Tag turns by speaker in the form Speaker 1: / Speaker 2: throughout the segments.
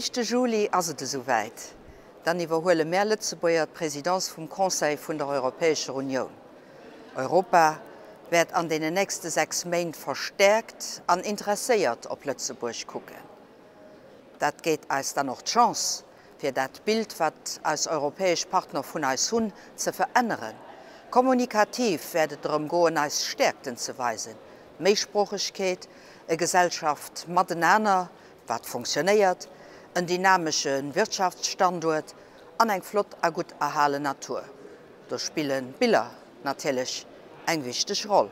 Speaker 1: éischte Juli ass et esou wäit, dann iwwerhuele mär Lëtzebuerger d'Presidence vum Conseil vun der Europäescher Unioun. Europa wäert an deenen nächste 6 Méint verstäerkt an interesséiert op Lëtzebuerg kucken. Dat gétt eis dann och d'Chance, fir dat Bild, wat eis europäesch Partner vun eis hunn, ze veränneren. Kommunikativ wäert et drëm goen, eis Stäerkten ze weisen, Méisproochegkeet, e Gesellschaft matenaner, wat funktionéiert, en dynamesche Wirtschaftsstanduert an eng flott a gutt erhalen Natur. Do spillen d'Biller natierlech eng wichteg Roll.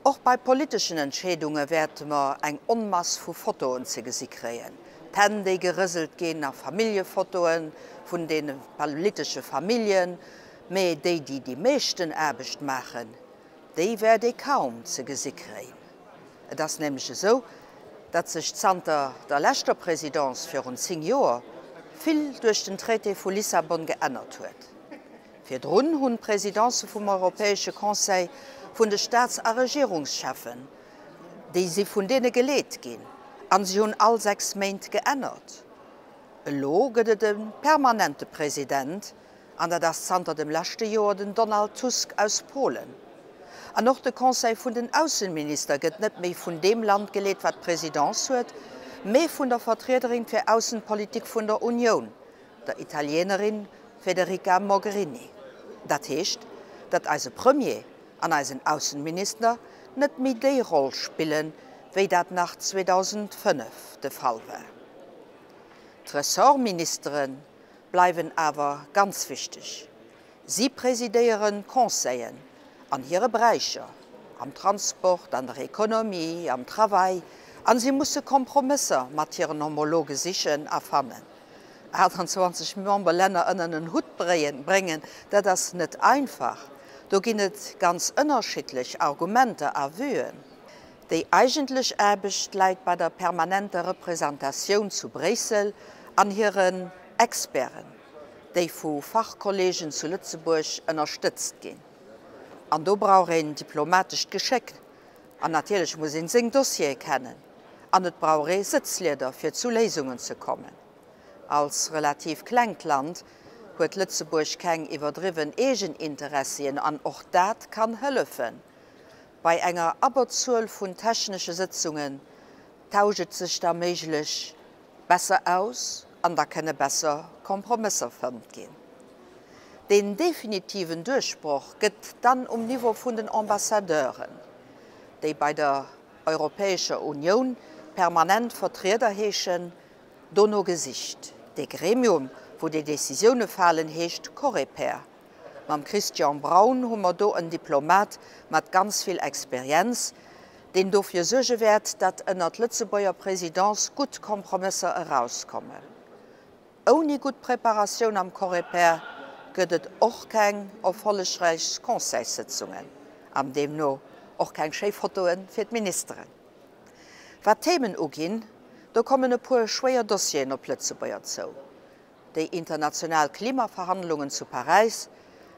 Speaker 1: Och bei politeschen Entscheedunge wäerte mer eng Onmass vu Fotoen ze gesi kréien, d'Hänn déi gerëselt ginn a Familljefotoe vun de politesche Familljen, mee déi déi déi meeschten Aarbecht maachen, déi wäert ee kaum ze gesi kréien. Et ass nämlech esou, datt sech zanter der leschter Présidence virun 10 Joer vill duerch den Traité vu Lissabon geännert huet. Virdrun hunn d'Présidencë vum Europäesche Conseil vun de Staats a Regierungscheffen, déi si vun deene geleet ginn, an si hunn all 6 Méint geännert. Elo gëtt et e permanente President, an dat ass zanter dem leschte Joer den Donald Tusk aus Polen. An och de Conseil vun den Aussenminister gëtt net méi vun deem Land geleet, wat d'Presidence huet, mee vun der Vertriederin fir Aussenpolitik vun der Unioun, der Italienerin Federica Mogherini. Dat heescht, datt eise Premier an eisen Aussenminister net méi déi Roll spillen, wéi dat nach 2005 de Fall war. D'Ressortministere bleiwen awer ganz wichteg. Si presidéieren d'Conseillen an hire Beräicher, am Transport, an der Economie, am Travail, a si musse Kompromësser mat hiren Homologe sichen a fannen. 28 Memberlänner ënner en Hutt bréngen, dat ass net einfach. Do ginn et ganz ënnerschiddlech Argumenter a Vuen. Déi eigentlech Aarbecht läit bei der permanenter Representatioun zu Bréissel an hiren Experten, déi vu Fachkolleegen zu Lëtzebuerg ënnerstëtzt ginn. An do brauch een diplomatescht Geschéck an natierlech muss een seng Dossiere kennen an et brauch ee Sëtzlieder fir zu Léisungen ze kommen. Als relativ klengt Land huet Lëtzebuerg keng iwwerdriwwen Eegeninteressien an och dat kann hëllefen. Bei enger Abberzuel vun technesche Sëtzungen tauscht et sech da méiglech besser aus an da kënne besser Kompromësser fëmmt ginn. Deen definitiven Duerchbroch gëtt dann um Niveau vun den Ambassadeuren, déi bei der Europäescher Unioun permanent Vertrieder heeschen, dono gesicht. Dee Gremium, wou déi Decisioune falen, heescht Coreper. Mam Christian Braun hu mer do en Diplomat mat ganz vill Experienz, deen dofir suerge wäert, datt ënnert Lëtzebuerger Présidence gutt Kompromësser erauskommen. Ouni gutt Preparatioun am Coreper gëtt et och keng erfollegräich Conseilssëtzungen an deemno och keng schéi Fotoe fir d'Ministeren. Wat d'Themen uginn, do kommen e puer schwéier Dossieren op Lëtzebuerger zou. déi international Klimaverhandlungen zu Paräis,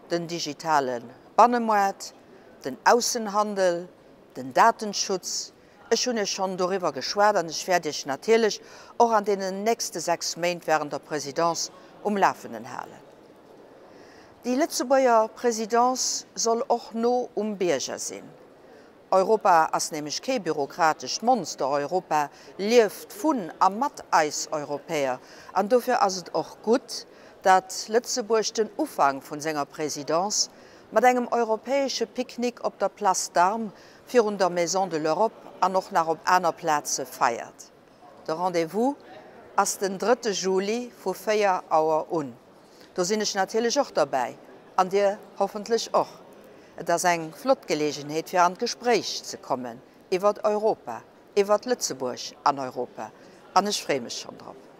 Speaker 1: den digitale Bannemoart, den Aussenhandel, den Datenschutz, ech hunn Iech schonn doriwwer geschwat an ech wäert Iech natierlech och an deenen nächste 6 Méint während der Présidence um Lafenden halen. Déi Lëtzebuerger Présidence soll och no um Bierger sinn. Europa ass nämlech kee bürokratescht Monster, Europa lieft vun a mat eis Europäer an dofir ass et och gutt, datt Lëtzebuerg den Ufank vun senger Présidence mat engem europäesche Picknick op der Place d'Armes virun der Maison de l'Europe an och nach op aner Plaze feiert. De Rendez-vous ass den drëtte Juli vu 4 Auer un. Do sinn ech natierlech och derbäi, an dir hoffentlech och. Et ass eng flott Geleegenheet fir an d'Gespréich ze kommen iwwert Europa, iwwert Lëtzebuerg an Europa, an ech freeë mech schonn drop.